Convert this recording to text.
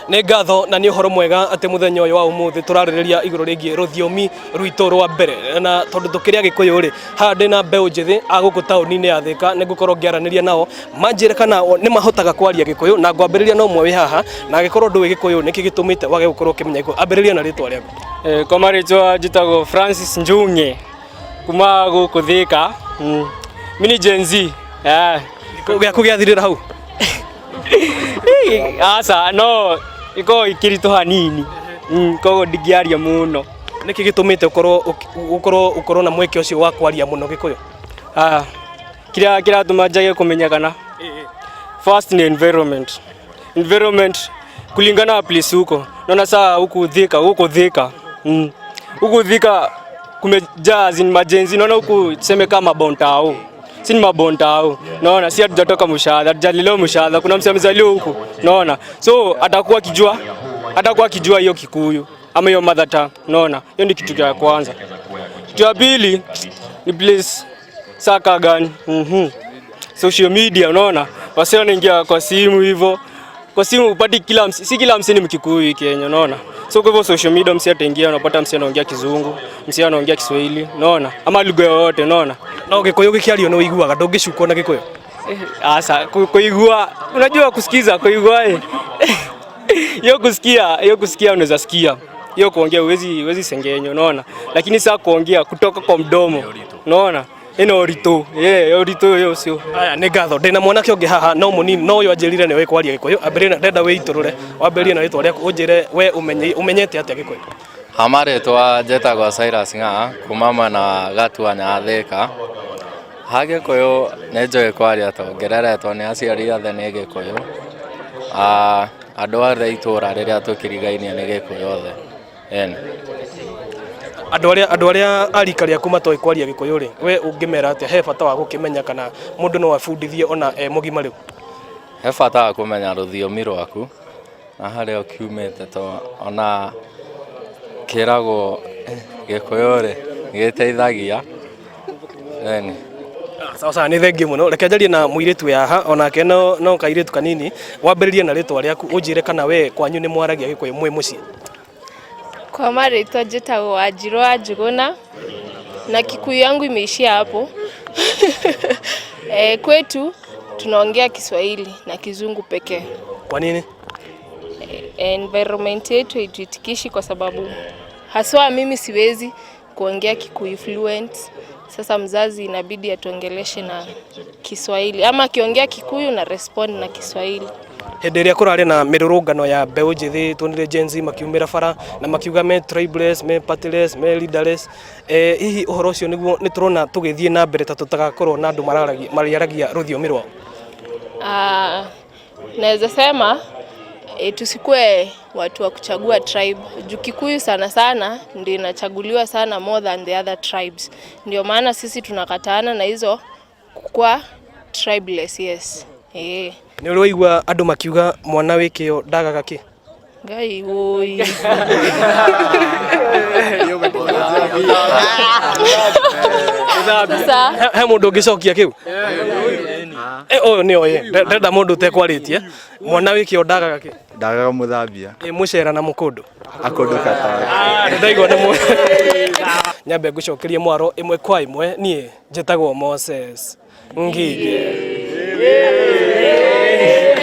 Nĩ ngatho na nĩ ũhoro mwega atĩ mũthenya ũyũ wa ũmũthĩ tũrarĩrĩria igũrũ rĩgiĩ rũthiomi rwitũ rwa mbere, na tondũ tũkĩrĩ Agĩkũyũ rĩ, haha ndĩna mbeũ njĩthĩ a gũkũ taũni-inĩ ya Thĩka, nĩ ngũkorwo ngĩaranĩria nao manjĩre kana o nĩ mahotaga kwaria Gĩkũyũ, na ngwambĩrĩria na ũmwe wĩ haha, na angĩkorwo ndũĩ Gĩkũyũ nĩkĩ gĩtũmĩte wage gũkorwo ũkĩmenya Gĩkũyũ. Ambĩrĩria na rĩtwa rĩaku. Kwa marĩtwa njĩtagwo Francis Njung'e kuma gũkũ Thĩka. Mi ni Gen Z. Gĩaku gĩathirĩra hau? Aca, no ikoragwo ikĩritũ hanini. Koguo ndingĩaria mũno. Nĩkĩ gĩtũmĩte ũkorwo ũkorwo ũkorwo na mweke ũcio wa kwaria mũno Gĩkũyũ? Ah, kĩrĩa kĩratũma njage kũmenya kana first ni environment. Environment kulingana na place huko. Naona saa huku Thika, huku Thika. Huku Thika kumejaa as in ma-Gen Z. Naona huku tuseme kama Bontao. Si ni mabontao. Naona si hatujatoka mshahara, hatujalelewa mshahara. Kuna msee amezaliwa huku. Naona. So atakuwa akijua hiyo Kikuyu ama hiyo mother tongue. Naona. Hiyo ni kitu cha kwanza. Kitu ya pili ni place saka gani? Social media, unaona? Wase wanaingia kwa simu hivyo. Kwa simu upati kila msi, si kila msi ni Mkikuyu Kenya, unaona? So kwa hivyo social media msi ataingia, unapata msi anaongea Kizungu, msi anaongea Kiswahili, unaona? Ama lugha yoyote, unaona? No Gĩkũyũ gĩkĩario nĩ ũiguaga, ndũngĩcukwo na Gĩkũyũ? Asa kuigua, unajua kusikiza, kuigua eh. Hiyo kusikia, hiyo kusikia unaweza sikia. Hiyo kuongea huwezi sengenya, unaona? Lakini sasa kuongea kutoka kwa mdomo, unaona? Ĩno ũritũ, yeah, ũritũ hiyo sio. Aya, nĩ ngatho. Ndĩna mwanake ũngĩ haha no mũnini, no ũyũ anjĩrire nĩ oĩ kwaria Gĩkũyũ. Ambĩrĩria na ndenda wĩitũrũre, wambĩrĩrie na rĩtwa rĩaku ũnjĩre we ũmenyete atĩa Gĩkũyũ. Ha marĩtwa njĩtagwo Cyrus Ng'ang'a kuma mwena wa Gatuanya Thĩka. Ha Gĩkũyũ nĩ njũĩ kwaria tondũ ngĩreretwo nĩ aciari othe nĩ Gĩkũyũ. Ah, andũ othe itũra rĩrĩa tũkĩrigainie nĩ Gĩkũyũ othe. Ĩni. Andũ arĩa a rika rĩaku matoĩ kwaria Gĩkũyũ rĩ, we ũngĩmera atĩa? He bata wa gũkĩmenya kana mũndũ no abundithie ona e mũgima rĩu? He bata wa kũmenya rũthiomi rwaku na harĩa ũkiumĩte to ona kĩragwo Gĩkũyũ rĩ gĩteithagia. Ĩni. Sawa sawa, nĩ thengiũ mũno. Reke njarie na mũirĩtu wĩ haha, onake no kairĩtu kanini. Wambĩrĩrie na rĩtwa rĩaku, ũnjĩre kana we kwanyu nĩ mwaragia Gĩkũyũ mwĩ mũciĩ. Kwa marĩtwa njĩtagwo Wanjirũ wa Njũgũna na Kikuyu yangu imeishia hapo. Kwetu tunaongea Kiswahili na Kizungu pekee. Kwa nini? Environment yetu haituitikishi kwa sababu haswa mimi siwezi kuongea Kikuyu fluent. Sasa mzazi inabidi atuongeleshe na Kiswahili ama akiongea Kikuyu na respond na Kiswahili. Hĩndĩ ĩrĩa kũrarĩ na mĩrũrũngano ya mbeũ njĩthĩ, tuonire Gen Z makiumĩra bara na makiuga me tribeless, me partyless, me leaderless. Hihi ũhoro ũcio nĩguo nĩ tũrona tũgĩthiĩ na mbere ta tũtagakorwo na andũ marĩaragia rũthiomi rwao? Naweza sema tusikue watu wa kuchagua tribe. Juu Kikuyu sana sana ndio inachaguliwa sana more than the other tribes. Ndio maana sisi tunakataana na hizo kukua tribeless, yes. Nĩ ũrĩ waigua andũ makiuga mwana wĩ kĩo ndagaga kĩ? Ngai woi. Sasa He mũndũ ũngĩcokia kĩu? Ũyũ nĩ oĩ. Ndenda mũndũ ũtekwarĩtie. Mwana wĩ kĩo ndagaga kĩ? Ndagaga mũthambia. Ĩ mũcera na mũkũndũ. Akũndũ kata. Ndaigua nĩ nyambe ngũcokerie mwaro ĩmwe kwa ĩmwe. Niĩ njĩtagwo Moses Ngige.